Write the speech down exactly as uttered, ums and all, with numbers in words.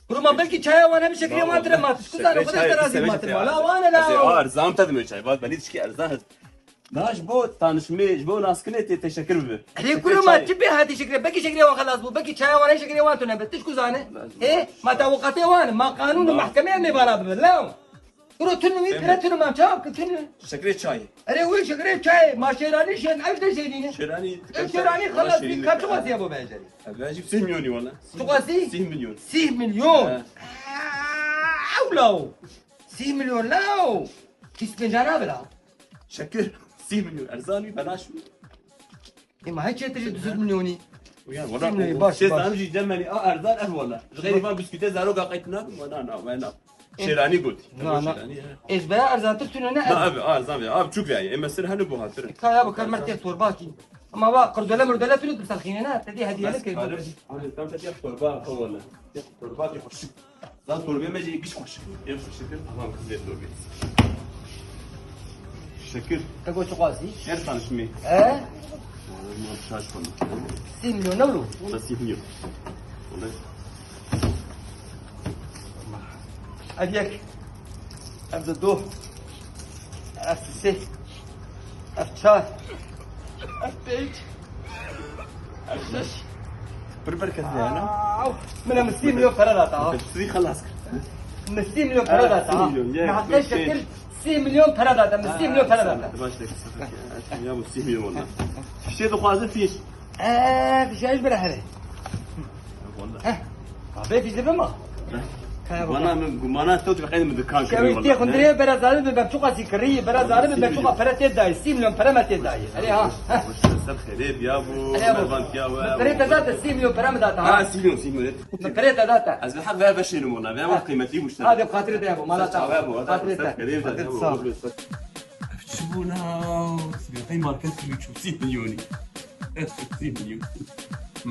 Kuro ma belkî çaya wan hebe şekerê wan tire ma tişku zane, xwe de te razî ma tire. La wan e la. Erzan te dime çay, bak, belî tişkî erzan hest. Na ji bo tanişmê, ji bo naskinê tê teşekkür bibe. Erê kuro ma çi pê hatî şekerê? Belkî şekerê wan xelas bû, belkî çaya wan hê şekerê wan tune be. Tişku zane. Hê, ma tewqatê wan, ma qanûn û mahkemeyê mêbara bibe. La. Kuro tunu wî pire tunu ma çawa ki tunu. Şekerê çayê. Erê wî şekerê çayê, ma şêranî şên, ev de şêrîne. Şêranî. Ev şêranî xelas bî, ka çiqasî ye bo becerî? Ev jî sih milyonî wala. Çiqasî? Sih milyon. Sih milyon. He. Ew law. Sih milyon law. Kîs pênca nabe law. Şekir, sih milyon. Erzan wî, belaş wî. Ê ma hiç çêtir ji du sed milyonî. Uyan, wala, sih milyon, o, baş, sê baş. Zanî jî demenî, a erzan ev wala. Ji xeyrî van biskûtê zaroka qeyt nabe, wala na, wala na. Şêranî got. Na, na. Şêranî, he. Ez be erzantir tune ne. Na, abi, a erzan be. Abi, çok yani. Ê mesir hani bu hatır. Kaya bu kar mertê torbakî. Ama va, qurdele murdele tune dim serxîne ne. Te dî hediye ne kir. Abi, tam te diye torba, o wala. Torba ki hoşuk. Lan torbê me jî giş xweş. Ev xweş şekil, tamam, kızê torbê. Şekil. Te got çiqasî? Her tanışmê. He? Oğlum, şaş konu. Sî milyon ne oğlum? Valla sî milyon. Valla. Ev yek. Ev de du. Ev sê. Ev çar. Ev pênc. Ev şeş. Pir berketli yani. Aw. Min em sî milyon pere data ha. Sî xelas kir. Min sî milyon pere data ha. Sî milyon, ya. Min heqê şekir sî milyon pere data. Min sî milyon pere data. Baş dakika. Ya bu sî milyon valla. Fişê dixwazin fîş. Eee, fişê ji bira here. Valla. Heh. Abi fişê bima. Kaya bak. Bana min gumana tut ve kaydı mı dükkan kırıyor valla. Şevî tê xundrê bera zalim bi bem çuqa zî kirî, bera zalim bi bem çuqa pere tê dayî, sî milyon pere me tê dayî. Erê ha. Ser xerê biya bu. Erê bu. Mervan kiya we. Pere te zate sî milyon pere me data ha. Ha, sî milyon, sî milyon. Min pere te data. Ez bi heq ve beşênim ona. Ve ama qîmetî bu işte. Hadi xatirê te ya bu. Mala ta. Xatirê te. Sağ ol. Çi bû la? Hey market kiriçû sî milyonî. Sî milyon. Hı?